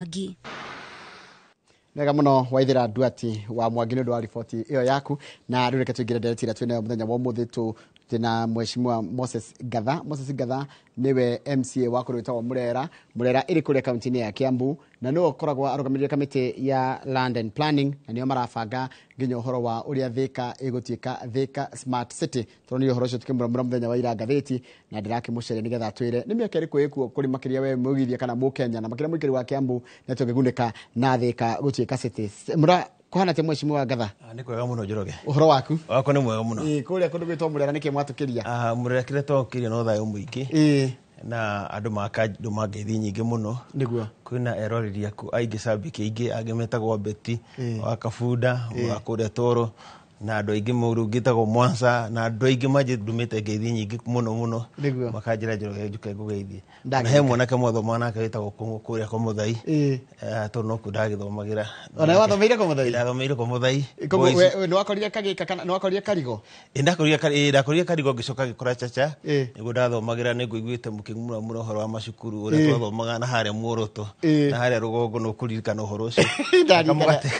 Mwangi. Wega muno, Waithira Nduati wa Mwangi, nĩ ũndũ wa riboti ĩyo yaku. Na rĩu reke tũingĩre ndereti ĩrĩa twĩnayo mũthenya wa ũmũthĩ. Twĩna Mheshimiwa Moses Ngatha. Moses Ngatha nĩwe MCA wa kũndũ gwĩtagwo Murera. Murera ĩrĩ kũrĩa kaunti-inĩ ya Kiambu, na nĩwe ũkoragwo arũgamĩrĩire kamĩtĩ ya Land and Planning, na nĩo marabanga nginya ũhoro wa ũrĩa Thika ĩgũtuĩka Thika Smart City. Tũronire ũhoro ũcio tũkĩmũramũra mũthenya wa ira ngathĩti, na ndĩrakĩmũceria nĩgetha atwĩre nĩ mĩaka ĩrĩkũ ĩkuo kũrĩ makĩria we mũgithia kana mũkenya na makĩria mũikari wa Kiambu na tũngĩgunĩka na Thika gũtuĩka city. Mũra kũhana atĩa, Mheshimiwa Ngatha? Ah, nĩ kwega mũno, Njoroge. Ũhoro waku? Wakwa nĩ mwega mũno. Ĩĩ, kũrĩa kũndũ gwĩtwo Mũrera nĩkĩ mwatũkĩria? Ah, Mũrera kĩrĩa twakĩria no thayũ mũingĩ na andũ makandũma ngeithi nyingĩ mũno. Kwĩna eroreri aku aingĩ, cambĩki aingĩ angĩ metagwo Beti wa Kabunda wa kũrĩa Toro, na andũ aingĩ mũndũ ũngĩ wĩtagwo Mwansa, na andũ aingĩ manjĩndũmĩte ngeithi nyingĩ mũno mũno. Makanjĩra, "Njoroge, njũke ngũgeithie." Na Ndagĩka. he mwanake mwathomaga nake wĩtagwo Kũng'ũ kũrĩa kwa Mũthai. Eh, tondũ nokuo ndagĩthomagĩra. Ona wathomeire kwa Mũthai? Ndathomeire kwa Mũthai. Koguo Boys. we nĩ wakorire kagĩka kana nĩ wakorire karigo? Ĩ, ndakorire karigo, ngĩcoka ngĩkora Chacha. Nĩguo ndathomagĩra. Nĩ ngũiguĩte mũkĩmũramũra ũhoro wa macukuru ũrĩa twathomaga na harĩa Muoroto na harĩa rũgongo, nĩ ũkũririkana ũhoro ũcio. Ndarikana. Kamũgate.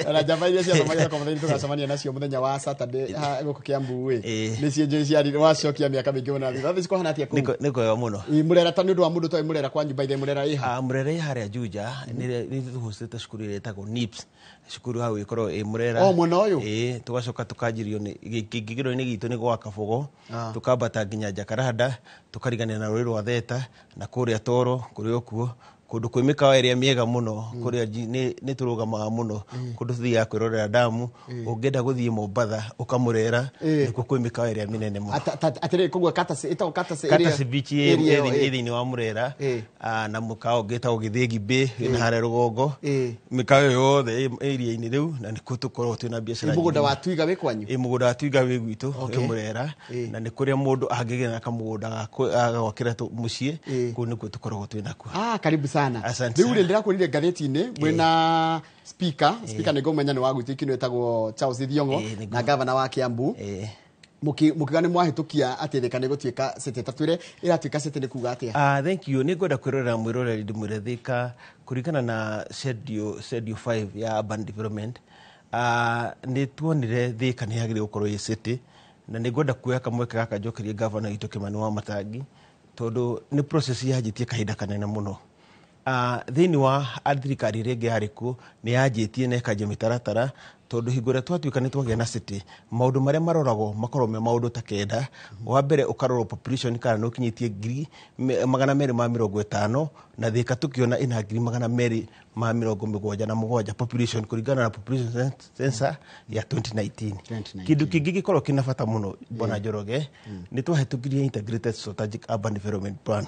Ona njamba iria ciathomagĩra kwa Mũthai tũgacemania nacio mũthenya wa Saturday gũkũ Kiambu ĩ. Nĩcio njũĩ ciari wacokia mĩaka mĩingĩ mũno thutha. Thĩ kũhana atĩa kũu? Nĩ kwega mũno. Ĩ, Mũrera, ta nĩ ũndũ wa mũndũ toĩ Mũrera kwanyu, by the way, Mũrera ĩha? Ah, Mũrera ĩ harĩa Juja. Nĩ tũhostete cukuru ĩrĩa ĩtagwo NIPS, cukuru hau ĩkoragwo ĩ Mũrera. O mwena ũyũ? Ĩ, tũgacoka tũkanjirio nĩ kĩingĩro-inĩ gitũ nĩ gwa Kabogo, tũkambata nginya Jakaranda, tũkarigania na rũĩ rwa Theta na kũrĩa Toro kũrĩ okuo kũndũ kwĩ mĩkawa ĩrĩa mĩega mũno. Kũrĩa nĩ tũrũgamaga mũno kũndũ tũthiaga kwĩrorera ndamu. Ũngĩenda gũthiĩ Mombatha, ũkamũrera nĩkuo kwĩ mĩkawa ĩrĩa mĩnene mũno. Atĩrĩrĩ, koguo Katasi, ĩtagwo Katasi? Katasi Beach ĩ area ĩyo, ĩ thĩinĩ wa Mũrera. Ah, na mũkawa ũngĩ wĩtagwo Gĩthĩgi Bay wĩna harĩa rũgongo. Mĩkawa ĩyo yothe ĩ iria-inĩ rĩu, na nĩkuo tũkoragwo twĩna biacara Ĩ, mũgũnda nyingĩ. Wa Twiga wĩ kwanyu? Ĩ, mũgũnda wa Twiga wĩ gwitũ, wĩ Mũrera, na nĩ kũrĩa mũndũ angĩgĩa na kamũgũnda ga gwakĩra mũciĩ. Kũu nĩkuo tũkoragwo twĩ nakuo. Ah, karibu sana. Asante Rĩu rĩ sana. ndĩrakuonire ngathĩti-inĩ mwĩna speaker. Speaker nĩ ngũmenya nĩ wa gwitũ ikino, ĩtagwo Charles Thiong'o, Nĩguo. na gavana wa Kiambu. Mũkiuga nĩ mwahĩtũkia atĩ Thika nĩ gũtuĩka city. Ta twĩre, ĩratuĩka city nĩ kuga atĩa? Ah, thank you. Nĩ ngwenda kwĩrorera mwĩroreri ndĩmwĩre Thika kũringana na schedule 5 ya urban development, nĩ tuonire Thika nĩ yagĩrĩire gũkorwo ĩ city, na nĩ ngwenda kuoya kamweke gaka njokerie gavana witũ Kimani wa Matangi, tondũ nĩ process yanjĩtie kahinda kanene mũno. Thĩinĩ wa thirikari ĩrĩa ĩngĩ yarĩ kuo nĩ yanjĩtie na ĩkanjia mĩtaratara, tondũ hingo ĩrĩa twatuĩka nĩ twagĩa na city, maũndũ marĩa maroragwo makoragwo me maũndũ ta kenda. Wa mbere ũkarorwo population, kana nĩ ũkinyĩtie 250,000, na Thika tũkĩona ĩna 277,000 population kũringana na population census ya 2019. 2019. Kĩndũ kĩngĩ gĩkoragwo kĩna bata mũno, bwana Njoroge, nĩ twahĩtũkirie integrated strategic urban development plan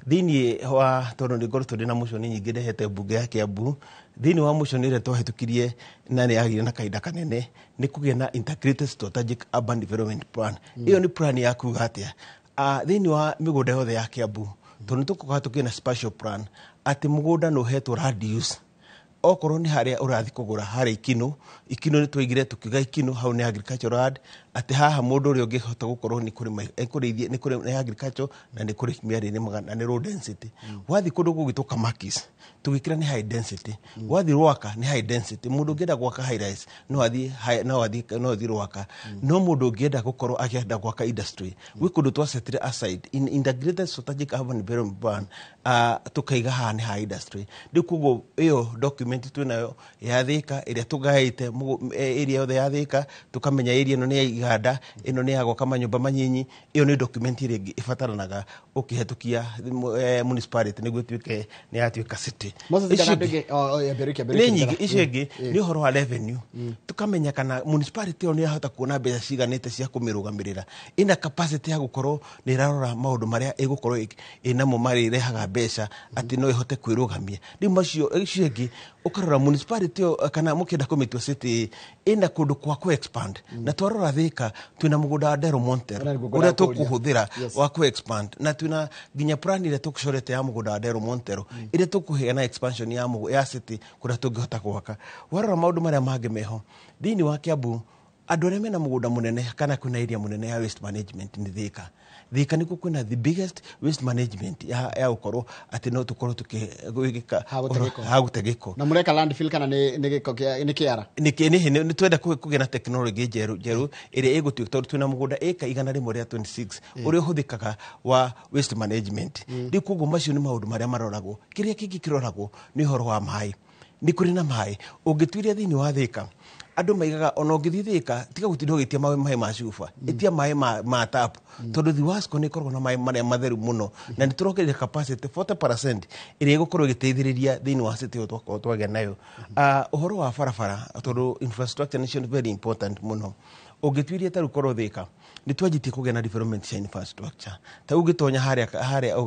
thĩinĩ wa, tondũ nĩ ngoretwo ndĩ na motion nyingĩ ndehete mbunge ya Kiambu. Thĩinĩ wa motion ĩrĩa twahĩtũkirie na nĩ yagĩire na kahinda kanene nĩ kũgĩa na integrated strategic urban development plan. Ĩyo nĩ plan ya kuga atĩa? Ah, thĩinĩ wa mĩgũnda yothe ya Kiambu, tondũ nĩ tũkoraga tũkĩgĩa na spatial plan atĩ mũgũnda nĩ ũhetwo radius. Okorwo nĩ harĩa ũrathiĩ kũgũra harĩa Ikino, Ikino nĩ twaigire tũkiuga Ikino hau nĩ agricultural land, atĩ haha mũndũ ũrĩa ũngĩhota gũkorwo nĩ kũrĩma ekũrĩithia, nĩ kũrĩ nĩ agriculture na nĩ kũrĩ mĩarĩ nĩ na nĩ low density. Wathiĩ kũndũ gũgwĩtwo Kamakis, tũgĩkĩra nĩ high density. Wathiĩ Rwaka nĩ high density. Mũndũ ũngĩenda gwaka high rise no athiĩ no athiĩ Rwaka, no mũndũ ũngĩenda gũkorwo akĩenda gwaka industry gwĩ kũndũ twasetire aside in integrated strategic urban development plan, tukaiga haha nĩ ha industry. Rĩu koguo ĩyo document twĩnayo ya Thika ĩrĩa tũgaĩte area yothe ya Thika, tũkamenya area ĩno nĩ ya iganda, ĩno nĩ ya gwaka manyũmba manyinyi. Ĩyo nĩ document ĩrĩa ĩngĩ ĩbataranaga ũkĩhetũkia municipality nĩguo ĩtuĩke nĩ yatuĩka city. Moses Icio Gana ingĩ- ndũngĩ o ambĩrĩria nĩ ambĩrĩria. nyingĩ. Icio ingĩ nĩ ũhoro wa revenue, tukamenya kana municipality ĩyo nĩ yahota kuona mbeca ciganĩte cia kũmĩrũgamĩrĩra, ĩna capacity ya gũkorwo nĩ ĩrarora maũndũ marĩa ĩgũkorwo ĩnamo marĩa irehaga mbeca, atĩ no ĩhote kwĩrũgamia. Rĩu macio icio ingĩ ũkarora municipality ĩyo kana mũkĩenda kũmĩtua city ĩna kũndũ kwa kũ expand. Na twarora Thika twĩna mũgũnda wa Del Monte Ũrĩa nĩguo ũrĩa ngwendaga kũũria. tũkũhũthĩra wa kũ expand, na twĩna nginya plan ĩrĩa tũcorete ya mũgũnda wa Del Montero ĩrĩa tũkũheana expansion ya city kũrĩa tũngĩhota gwaka. Warora maũndũ marĩa mangĩ meho thĩinĩ wa Kiambu, andũ arĩa mena mũgũnda mũnene kana kwĩna area mũnene ya waste management nĩ Thika. Thika nĩkuo kwĩna the biggest waste management ya gũkorwo atĩ no tũkorwo tũkĩgĩka Ha gũte gĩko. Ha gũte gĩko. Na mũreka landfill kana nĩ gĩko nĩ kĩara? Nĩ twenda kũgĩa na tekinoronjĩ njerũ ĩrĩa ĩgũtuĩka, tondũ twĩna mũgũnda ĩka 126 ũrĩa ũhũthĩkaga wa waste management. Rĩu koguo macio nĩ maũndũ marĩa maroragwo. Kĩrĩa kĩngĩ kĩroragwo nĩ ũhoro wa maĩ. Nĩ kũrĩ na maĩ ũngĩtuiria thĩinĩ wa Thika, andũ maigaga ona ũngĩthiĩ Thika, tiga gũtinda ũgĩtia maĩ ma cuba, ĩtia maĩ ma tap, tondũ Thiwasco nĩ ĩkoragwo na maĩ marĩa matheru mũno, na nĩ tũrongereire capacity 40% ĩrĩa ĩgũkorwo ĩgĩteithĩrĩria thĩinĩ wa city ĩyo twakorwo twagĩa nayo. Ũhoro wa barabara, tondũ infrastructure nĩcio very important mũno, ũngĩtuiria ta rĩu korwo Thika nĩ twanjĩtie kũgĩa na development cia infrastructure, ta rĩu ũngĩtonya harĩa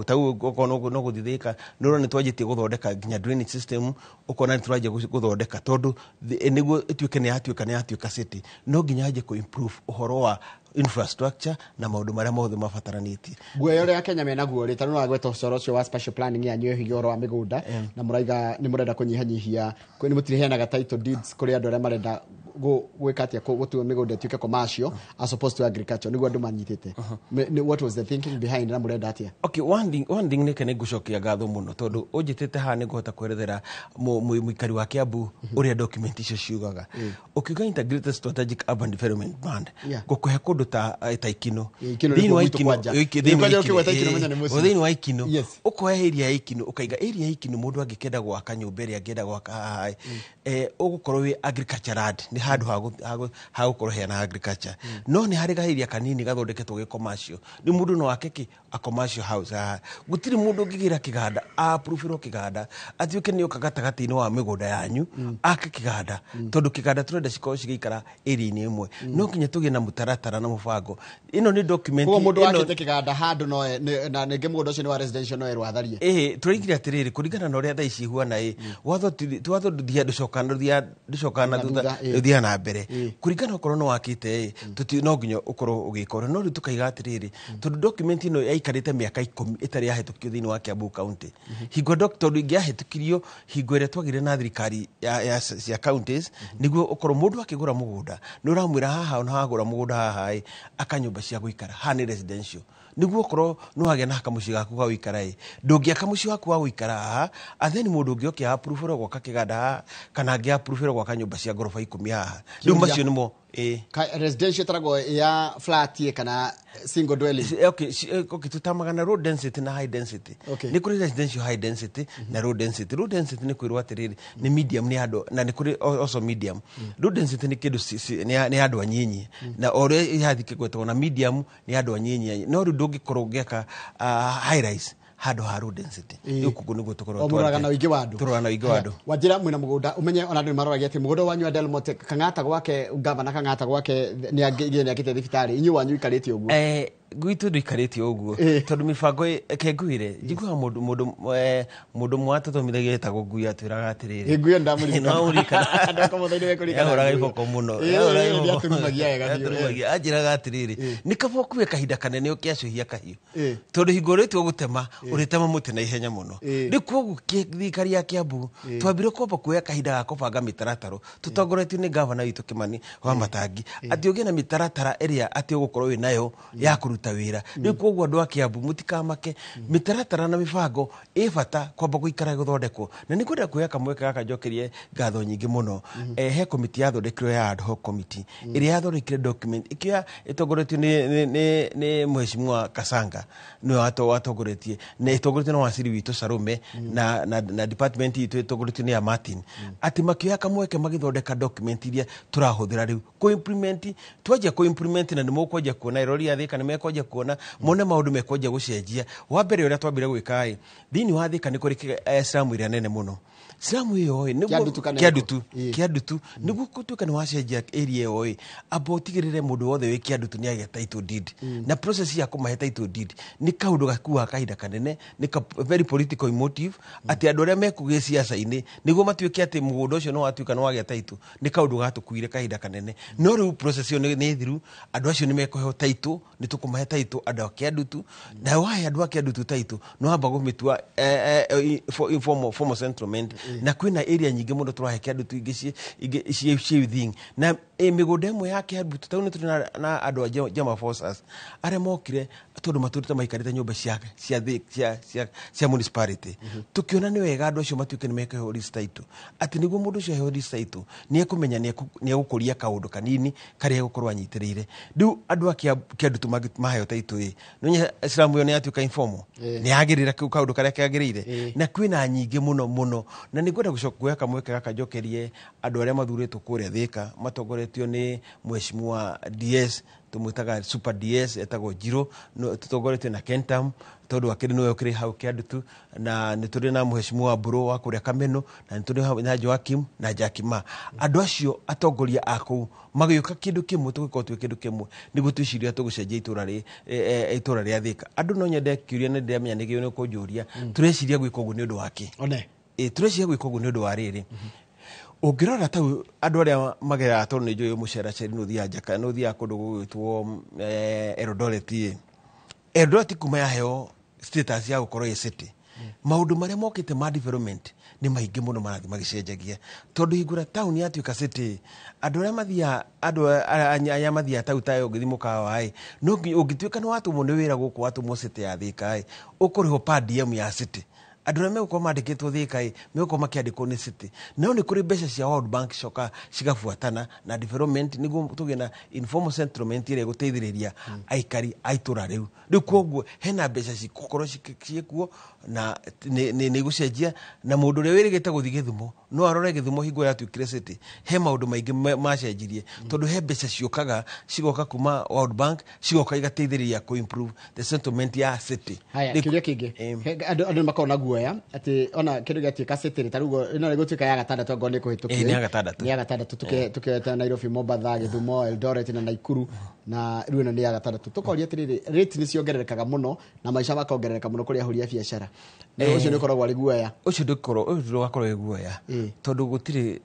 ta rĩu okorwo no gũthiĩ Thika, nĩ ũrona nĩ twanjĩtie gũthondeka nginya drainage system, ũkona nĩ tũranjia gũthondeka, tondũ nĩguo ĩtuĩke nĩ yatuĩka city, no nginya anjie kũ improve ũhoro wa infrastructure na maũndũ marĩa mothe mabataranĩtie. Guoya ũrĩa Kenya menaguo rĩ, ta rĩu nĩwagweta ũhoro ũcio wa spatial planning yanyu ĩgiĩ ũhoro wa mĩgũnda, na mũraiga nĩ mũrenda kũnyihanyihia, nĩ mũtiriheanaga title deeds kũrĩ andũ arĩa marenda gwĩka atĩa, gũtua mĩgũnda ĩtuĩke commercial as opposed to agriculture, nĩguo andũ manyitĩte. What was the thinking behind, na mũrenda atĩa? Okay, one thing nĩke nĩ ngũcokia ngatho mũno, tondũ ũnjĩtĩte haha nĩ ngũhota kwerethera mũikari wa Kiambu ũrĩa document icio ciugaga. Ũkiuga Integrated Strategic Urban Development Plan, ngũkũhe kũndũ ta Ikino. Ikino Thĩinĩ nĩkuo wa gwitũ Ikino, kwanja. thĩinĩ wa Kwanja Ikino, ũkĩgweta Ikino menya nĩ mũciĩ. Thĩinĩ wa Ikino, ũkoya area ya Ikino, ũkaiga area ya Ikino, mũndũ angĩkenda gwaka nyũmba ĩrĩa angĩenda gwaka haha, ũgũkorwo wĩ agriculture land, nĩ handũ ha gũkorwo hena agriculture, no nĩ harĩ kahiria kanini gathondeketwo gĩ commercial, rĩu mũndũ no ake kĩ a commercial house haha. Gũtirĩ mũndũ ũngĩgĩra kĩganda, approve kĩganda, atuĩke nĩ oka gatagatĩ-inĩ wa mĩgũnda yanyu ake kĩganda, tondũ kĩganda tũrenda cikorwo cigĩikara area-inĩ ĩmwe. No nginya tũgĩe na mũtaratara na mũbango. Ĩno nĩ document Koguo mũndũ wakĩte kĩganda handũ no na ningĩ mũgũnda ũcio nĩ wa residential, no erwo atharie? Ĩĩ, tũraigire atĩrĩrĩ, kũringana na ũrĩa thaa ici ihuana ĩ, watho watho ndũthiaga na Na thutha, thutha, ĩ. ũthiaga na mbere. Kũringana okorwo nĩ wakĩte ĩ, no nginya ũkorwo ũgĩka ũrĩa. No rĩu tũkaiga atĩrĩrĩ, tondũ document ĩno yaikarĩte mĩaka 10 ĩtarĩ yahĩtũkio thĩinĩ wa Kiambu County, hingo tondũ ingĩahĩtũkirio hingo ĩrĩa twagĩire na thirikari cia counties, nĩguo ũkorwo mũndũ akĩgũra mũgũnda nĩ ũramwĩra haha, ona wagũra mũgũnda haha ĩ, aka nyũmba cia gũikara haha nĩ residential, nĩguo okorwo nĩ wagĩa na kamũciĩ gaku ga gũikara ĩ, ndũngĩaka mũciĩ waku wa gũikara haha, and then mũndũ ũngĩ oke approve gwaka kĩganda haha, kana angĩ approve gwaka nyũmba cia ngoroba 10 haha. Rĩu Kĩũria. macio nĩmo ĩ. Residential ĩtaragwo ya flat ĩ kana single dwelling? Okay, okay, tutamaga na low density na high density. Nĩ kũrĩ residential high density na low density. Low density nĩ kwĩrwo atĩrĩrĩ, nĩ medium, nĩ andũ, na nĩ kũrĩ also medium. Low density nĩ kĩndũ nĩ andũ anyinyi, na o ũrĩa irathiĩ kĩgwetagwo na medium nĩ andũ anyinyi, no rĩu ndũngĩkorwo ũngĩaka high rise handũ ha low density. Rĩu koguo nĩguo tũkorwo O mũroraga na ũingĩ wa andũ. Tũroraga na ũingĩ wa andũ. Wanjĩra mwĩna mũgũnda, ũmenye ona andũ nĩ maroragia atĩ mũgũnda wanyu wa Delmont, Kang'ata gwake, gavana Kang'ata gwake nĩ akĩte thibitarĩ, inyuĩ wanyu ikarĩte ũguo. Gwitũ ndũikarĩte ũguo, tondũ mĩbango reke ngwĩre, njiguaga mũndũ ũmwe watũthomithagia etagwo Ngui atwĩraga atĩrĩrĩ. Ĩ, Ngui ndamũririkana. No ũririkana. Ndoka mũthenya nĩ kũririkana Ahũraga Ngui. iboko mũno. Ĩ, nĩatũrumagia wega biũ, ĩ. Nĩatũrumagia. Anjĩraga atĩrĩrĩ, nĩ kaba ũkue kahinda kanene ũkĩacũhia kahiũ, tondũ hingo ĩrĩa ũtua gũtema, ũrĩtema mũtĩ na ihenya mũno. Rĩu koguo thirikari ya Kiambu twambire kwamba kuoya kahinda ga kũbanga mĩtarataro, tũtongoretio nĩ gavana witũ Kimani wa Matangi, atĩ ũgĩe na mĩtaratara ĩrĩa atĩ ũgũkorwo wĩ nayo ya kũruta wĩra. Rĩu koguo andũ a Kiambu mũtikamake, mĩtaratara na mĩbango ĩ bata kwamba gũikara gũthondekwo. Na nĩ kwenda kuoya kamweke gaka njokerie ngatho nyingĩ mũno. He komiti yathondekirwo ya ad hoc committee ĩrĩa yathondekire document ĩkĩoya, ĩtongoretio nĩ mheshimiwa Kasanga, nĩwe watongoretie, na ĩtongoretio na waziri witũ Sarume, na department itũ ĩtongoretio nĩ ya Martin, atĩ makĩoya kamweke magĩthondeka document iria tũrahũthĩra rĩu kũ-implement. Twanjia kũ-implement na nĩ mũkwanjia kuona erori ya Thika, nĩ mekwanjia kuona mone maũndũ mekwanjia gũcenjia. Wa mbere ũrĩa twambire gwĩka ĩ, thĩinĩ wa Thika nĩ kũrĩ slum ĩrĩa nene mũno, slum ĩyo ĩ Kĩandutu kana Kĩandutu. ĩrĩkũ? Ĩ. Kĩandutu. Nĩguo gũtuĩka nĩ wacenjia area ĩyo ĩ, amba ũtigĩrĩre mũndũ wothe wĩ Kĩandutu nĩ agĩa title deed, na process ya kũmahe title deed nĩ kaũndũ gakuaga kahinda kanene, nĩ ka very political emotive, atĩ andũ arĩa mekũgĩa ciaca-inĩ nĩguo matuĩke atĩ mũgũnda ũcio nĩ watuĩka nĩ wagĩa title, nĩ kaũndũ gatũkuire kahinda kanene. No rĩu process ĩyo nĩ thiru, andũ acio nĩ mekũheo title, nĩ tũkũmahe title andũ a Kĩandutu. Na wahe andũ a Kĩandutu title, nĩ wamba kũmĩtua informal settlement, na kwĩna area nyingĩ mũno tũrahe Kĩandutu, ingĩ ciĩ within na Mĩgũnda ĩmwe ya Kiambu tau nĩ tũrĩ na andũ a Jama Forces arĩa mokire tondũ matũrĩte maikarĩte nyũmba cia municipality. Tũkĩona nĩ wega andũ acio matuĩke nĩ mekũheo lease title, atĩ nĩguo mũndũ ũcio aheo lease title nĩ ekũmenya nĩ egũkũria kaũndũ kanini karĩa egũkorwo anyitĩrĩire. Rĩu andũ a Kĩandutu maheo title ĩ nĩ slum ĩyo nĩ yatuĩka informal, nĩ yagĩrĩra kau kaũndũ karĩa kagĩrĩire. Na kwĩna nyingĩ mũno mũno, na nĩ ngwenda gũcoka kuoya kamweke gaka njokerie andũ arĩa mathurĩtwo kũrĩa Thĩka matongoretio nĩ mheshimiwa DS, tũmwĩtaga Super DS, etagwo Njirũ, tũtongoretio na Kentam tondũ akĩrĩ nĩwe ũkĩrĩ hau Kĩandutu, na nĩ tũrĩ na mheshimiwa Mbũrũ wa kũrĩa Kameno, na nĩ tũrĩ hau na Joakim na Jakima. Andũ acio atongoria a kũu magĩũka kĩndũ kĩmwe, tũgĩkorwo twĩ kĩndũ kĩmwe nĩguo twĩciria tũgũcenjia itũra rĩa Thĩka. Andũ no nyende kĩũria nĩ ndĩramenya nĩkĩo nĩ kũnjũria, tũreciria gwĩka ũguo nĩ ũndũ wa kĩ? One. Ĩ, tũreciria gwĩka ũguo nĩ ũndũ wa rĩrĩ, ũngĩrora tau andũ arĩa magereraga, tondũ nĩ njũĩ mũceraceri nĩ ũthiaga njaka, nĩ ũthiaga kũndũ gũgwĩtwo Eldoret. Ĩ Eldoret kuma yaheo status ya gũkorwo ĩ city, maũndũ marĩa mokĩte ma development nĩ maingĩ mũno marathiĩ magĩcenjagia, tondũ hingũra taũni yatuĩka city, andũ arĩa mathiaga, andũ arĩa mathiaga tau tayo ũngĩthiĩ mũkawa ĩ, no ũngĩtuĩka nĩ watũmwo nĩ wĩra gũkũ, watũmwo city ya Thĩka ĩ, ũkũrĩhwo per diem ya city. Andũ arĩa megũkorwo mandĩkĩtwo Thĩka ĩ, megũkorwo makĩandĩkwo nĩ city. No nĩ kũrĩ mbeca cia World Bank coka cigabuatana na development nĩguo tũgĩe na informal settlement ĩrĩa ĩgũteithĩrĩria aikari a itũra rĩu. Rĩu koguo hena mbeca cigũkorwo ciĩkuo na nĩ igũcenjia, na mũndũ ũrĩa wĩrĩgĩte gũthiĩ Gĩthumo no arore Gĩthumo hingo yatuĩkire city, he maũndũ maingĩ macenjirie, tondũ he mbeca ciũkaga, cigoka kuma World Bank, cigoka igateithĩrĩria kũ improve the settlement ya city. Haya. Rĩu- Kĩũria kĩngĩ. Andũ nĩ makoragwo na guoya atĩ ona kĩndũ gĩatuĩka city rĩ, ta rĩu ĩno ĩgũtuĩka ya gatandatũ angorwo nĩ kũhĩtũkio. Ĩ, nĩ ya gatandatũ. Nĩ ya gatandatũ. Tukĩoete Nairobi, Mombatha, Gĩthumo, Eldoret na Naikuru, na rĩu ĩno nĩ ya gatandatũ. Tũkoria atĩrĩrĩ, rate nĩ ciongererekaga mũno na maica makongerereka mũno kũrĩ ahũri a biacara. Na ũcio nĩ ũkoragwo arĩ guoya. Ũcio ndũkorwo, ũcio ndũgakorwo wĩ guoya, tondũ gũtirĩ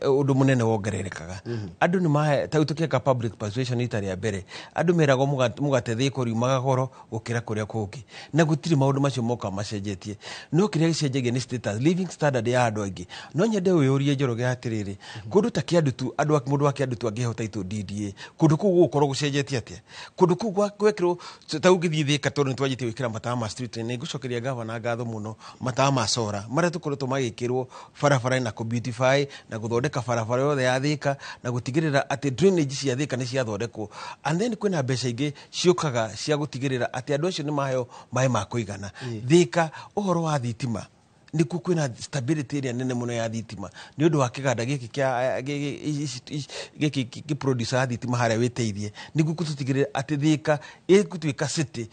ũndũ mũnene wongererekaga. Andũ nĩ mahe ta rĩu tũkĩka public persuasion ita rĩa mbere, andũ meragwo mũgate Thĩka ũriumaga goro gũkĩra kũrĩa kũngĩ, na gũtirĩ maũndũ macio moka macenjetie. No kĩrĩa gĩcenjagia nĩ status, living standard ya andũ aingĩ. No nyende wĩyũrie Njoroge atĩrĩrĩ, kũndũ ta Kĩandutu, andũ mũndũ wa Kĩandutu angĩheo title DDA, kũndũ kũu gũgũkorwo gũcenjetie atĩa? Kũndũ kũu gwekĩrwo ta ũngĩthiĩ Thĩka, tondũ nĩ twanjĩtie gwĩkĩra matawa ma street, nĩ ngũcokeria gavana ngatho mũno, matawa ma sora marĩa tũkoretwo magĩkĩrwo barabara na kũ beautify na gũthondeka barabara yothe ya Thĩka na gũtigĩrĩra atĩ drainage cia Thĩka nĩ ciathondekwo. And then kwĩna mbeca ingĩ ciũkaga cia gũtigĩrĩra atĩ andũ acio nĩ maheo maĩ ma kũigana. Thĩka ũhoro wa thitima, nĩkuo kwĩna stability ĩrĩa nene mũno ya thitima nĩ ũndũ wa kĩganda gĩkĩ kĩa gĩkĩ gĩproduce thitima harĩa wĩteithie, nĩguo tũtigĩrĩre atĩ Thĩka ĩgũtuĩka city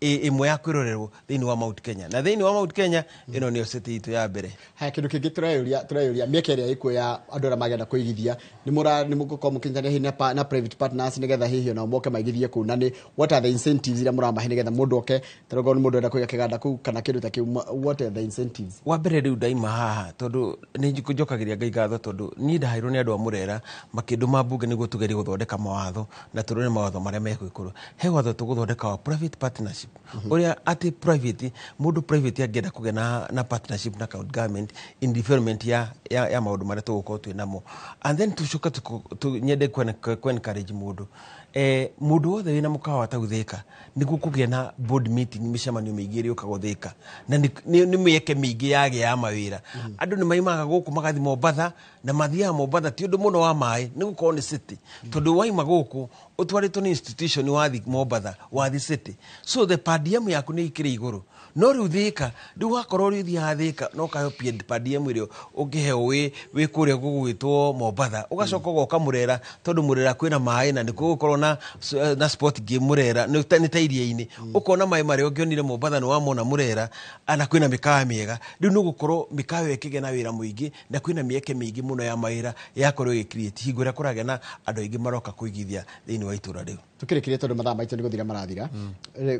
ĩmwe ya kwĩrorerwo thĩinĩ wa Mount Kenya, na thĩinĩ wa Mount Kenya ĩno nĩyo city itũ ya mbere. Haya, kĩndũ kĩngĩ tũreyũria, mĩeke ĩrĩa ĩkuo ya andũ arĩa magenda kũigithia, nĩ mũra nĩ mũgũkorwo mũkĩnyitanĩra hihi na private partners nĩgetha hihi onao moke maigithie kũu, na nĩ what are the incentives iria mũramahe nĩgetha mũndũ oke, ta rĩu nĩ mũndũ enda kũiga kĩganda kũu kana kĩndũ ta kĩu, what are the incentives? Wa mbere rĩu ndaima haha, tondũ nĩ njokagĩria Ngai ngatho, tondũ niĩ ndaheirwo nĩ andũ a Mũrera makĩndũma mbunge nĩguo tũgerie gũthondeka mawatho na tũrore mawatho marĩa megwĩkĩrwo. He watho tũgũthondeka wa private partnership, ũrĩa atĩ private, mũndũ private angĩenda kũgĩa na partnership na county government in development ya maũndũ marĩa tũgũkorwo twĩ namo. And then tũcoke nyende kũ encourage mũndũ, mũndũ wothe wĩna mũkawa tau Thĩka, nĩguo kũgĩa na board meeting, mĩcemanio mĩingĩ ĩrĩa ĩũkagwo Thĩka, na nĩ mĩeke mĩingĩ yagĩa ya mawĩra. Andũ nĩ maimaga gũkũ magathiĩ Mombatha, na mathiaga Mombatha ti ũndũ mũno wa maĩ, nĩ gũkorwo nĩ city, tondũ waima gũkũ ũtwarĩtwo nĩ institution, wathi Mombatha wathi city, so the per diem yaku nĩ ikĩrĩ igũrũ. No rĩu Thĩka, rĩu wakorwo rĩ ũthiaga Thĩka no ũkaheo per diem ĩrĩa ũngĩheo wĩ kũrĩa gũgwĩtwo Mombatha, ũgacoka ũgoka Mũrera, tondũ Mũrera kwĩna maĩ na nĩ gũgũkorwo na sport ingĩ Mũrera nĩ ta iria-inĩ, ũkona maĩ marĩa ũngĩonire Mombatha nĩ wamona Mũrera, na kwĩna mĩkawa mĩega. Rĩu nĩ gũkorwo mĩkawa ĩyo ĩkĩgĩa na wĩra mũingĩ, na kwĩna mĩeke mĩingĩ mũno ya mawĩra yakorwo ĩgĩ-create hingo ĩrĩa kũragĩa na andũ aingĩ maroka kũigithia thĩinĩ wa itũra rĩu. Tukĩrĩkĩria, tondũ mathaa maitũ nĩ gũthira marathira.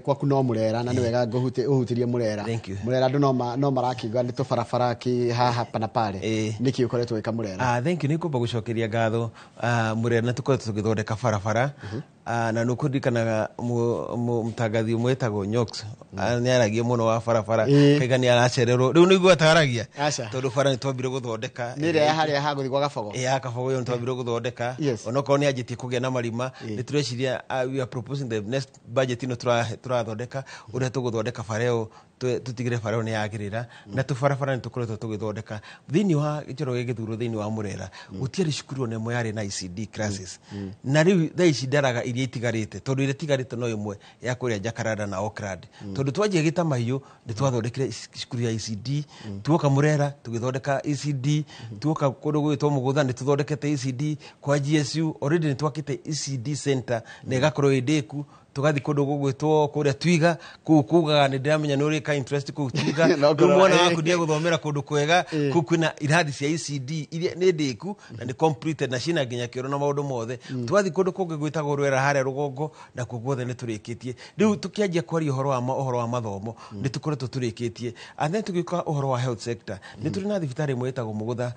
Kwaku no Mũrera, na nĩ wega ũhutĩrie Mũrera. Thank you. Mũrera andũ no marakiuga nĩ tũbarabara kĩ haha pana pale. Nĩkĩ ũkoretwo wĩka Mũrera? Ah, thank you, nĩ ngwamba gũcokeria ngatho. Mũrera nĩ tũkoretwo tũgĩthondeka barabara. Na nä kũririkanaga mũtangathi ũmwe wĩtagwo Nyox nĩ aragia mũno wa barabara. Kaiga nĩ aracererwo rĩu nĩguo ataragia. Aca. Tondũ bara nĩ twambire gũthondeka. Nä ä rä a harä a hagå thiä gwa Gabogo. Ya Kabogo ĩyo nĩ twambire gũthondeka. Onokorwo nĩ anjĩtie kũgĩa na marima, nĩ tũreciria, we are proposing the next budget ĩno tũrathondeka ũrĩa tũgũthondeka bara ĩyo, tũtigĩre bara ĩyo nĩ yagĩrĩra. Na tũbarabara nĩ tũkoretwo tũgĩthondeka thĩinĩ wa Njoroge gĩthurwo. Thĩinĩ wa Mũrera gũtiarĩ cukuru ona ĩmwe yarĩ na ECD classes, na rĩu thaa ici ndaraga iria itigarĩte, tondũ iria itigarĩte no ĩmwe ya kũrĩa Jacaranda na Oakland. Tondũ twanjia Gĩtamahiũ nĩ twathondekire cukuru ya ECD, tuoka Mũrera tũgĩthondeka ECD, tuoka kũndũ gwĩtwo Mũgũtha nĩ tũthondekete ECD, kwa GSU already nĩ twakĩte ECD center na ĩgakorwo ĩ ndĩku. Tũgathiĩ kũndũ gũgwĩtwo kũrĩa Twiga kũu kugaga nĩ ndĩramenya nĩ ũrĩka interest kũu Twiga. No rĩu ngorwo, mwana waku nĩ egũthomera kũndũ kwega kũu kwĩna irathi cia ECD iria nĩ ndĩku na nĩ completed na ciĩna nginya kĩoro na maũndũ mothe. Twathiĩ kũndũ kũngĩ gwĩtagwo Rwera harĩa rũgongo, na kuo guothe nĩ tũrĩkĩtie. Rĩu tũkĩanjia kwaria ũhoro wa mathomo nĩ tũkoretwo tũrĩkĩtie. And then tũgĩũka ũhoro wa health sector, nĩ tũrĩ na thibitarĩ ĩmwe ĩtagwo Mũgũtha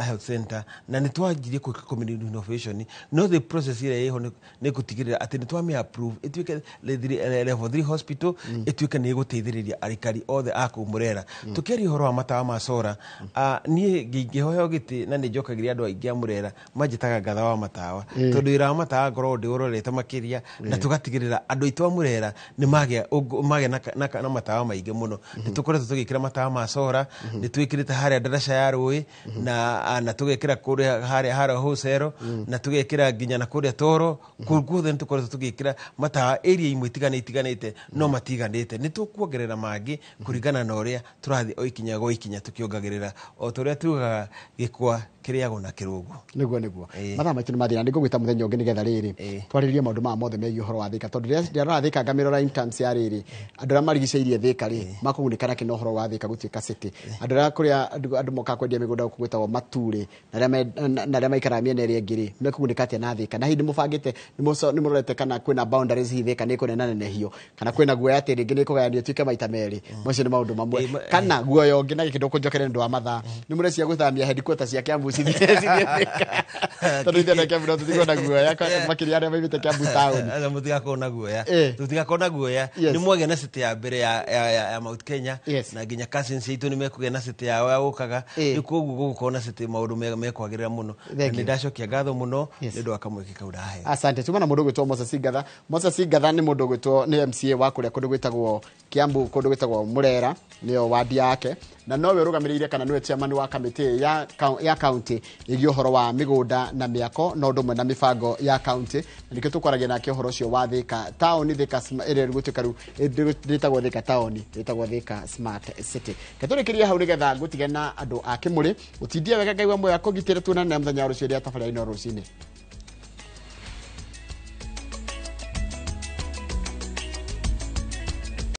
Health Center, na nĩ twanjirie gwĩka community innovation, no the process ĩrĩa ĩho nĩ gũtigĩrĩra atĩ nĩ twamĩ approve ĩtuĩke level 3 hospital, ĩtuĩke nĩ ĩgũteithĩrĩria aikari othe a kũu Mũrera. Tũkĩaria ũhoro wa matawa ma sora, niĩ ngĩheo gĩtĩ na nĩ njokagĩria andũ aingĩ a Mũrera manjĩtaga ngatha wa matawa, tondũ wĩra wa matawa ngoragwo ndĩũrorete makĩria, na tũgatigĩrĩra andũ aitũ a Mũrera nĩ magĩa na matawa maingĩ mũno. Nĩ tũkoretwo tũgĩkĩra matawa ma sora, nĩ twĩkĩrĩte harĩa ndaraca ya rũĩ na tũgekĩra kũrĩa harĩa wholesale, na tũgekĩra nginya na kũrĩa toro. Kũu guothe nĩ tũkoretwo tũgĩkĩra matawa area imwe itiganĩte, no matiganĩte. Nĩ tũkuongerera mangĩ kũringana na ũrĩa tũrathiĩ o ikinya gwa ikinya tũkĩongagĩrĩra, o ta ũrĩa tugaga gĩkwa kĩrĩagwo na kĩrũngũ. Nĩguo. Mathaa maitũ nĩ mathira. Nĩ ngũgwĩta mũthenya ũngĩ nĩgetha rĩrĩ twarĩrĩrie maũndũ maya mothe megiĩ ũhoro wa Thĩka, tondũ rĩrĩa ndĩrarora Thĩka ngamĩrora in terms ya rĩrĩ andũ arĩa marigicĩirie Thĩka rĩ makũgunĩka nakĩ na ũhoro wa Thĩka gũtuĩka city, andũ arĩa kũrĩa andũ mokaga kwendia mĩgũnda gũkũ gwĩtagwo Maturĩ na arĩa maikaraga mĩena ĩrĩa ĩngĩ rĩ mekũgunĩka atĩa na Thĩka, na hihi nĩ mũbangĩte, nĩ mũrorete kana kwĩna boundaries, hihi Thĩka nĩ ĩkũnenanenehio kana kwĩna guoya atĩ rĩngĩ nĩ ĩkũgayanio ĩtuĩke maita merĩ? Macio nĩ maũndũ mamwe. Kana guoya ũngĩ na gĩkĩ ndũkũnjokere nĩ ũndũ wa mathaa, nĩ mũrecia gũthamia headquarters cia Kiambu cithiĩ Thĩka? Tondũ ithuĩ andũ a Kiambu no tũtigwo na guoya, makĩria arĩa maumĩte Kiambu town. Aca, mũtigakorwo na guoya. Tũtigakorwo na guoya. Nĩ mwagĩa na city ya mbere ya Mount Kenya, na nginya cousins aitũ nĩ mekũgĩa na city yao ya gũkaga. Rĩu koguo gũgũkorwo na city maũndũ mekwagĩrĩra mũno. Na Thank nĩ you. ndacokia ngatho mũno nĩ ũndũ wa kamweke kau ndahe. Asante. Tuma na mũndũ ũgwĩtwo Moses Ngatha. Moses Ngatha nĩ mũndũ ũgwĩtwo nĩ MCA wa kũrĩa kũndũ gwĩtagwo Kiambu, kũndũ gwĩtagwo Mũrera nĩyo wadi yake, na nowe ũrũgamĩrĩire kana nĩwe chairman wa kamĩtĩ ya county ĩgiĩ ũhoro wa mĩgũnda na mĩako na ũndũ ũmwe na mĩbango ya county, na nĩkĩo tũkwaragia nake ũhoro ũcio wa Thĩka town, Thĩka ĩrĩa gũtuĩka rĩu ndĩtagwo Thĩka town, ĩtagwo Thĩka Smart City. Ketũrĩkĩrie hau nĩgetha ngũtige na andũ a Kĩmũrĩ. Ũtindie wega, Ngai wa muoyo akũgitĩre. Tuonane mũthenya wa rũciũ rĩa tabarĩra ĩno rũcinĩ.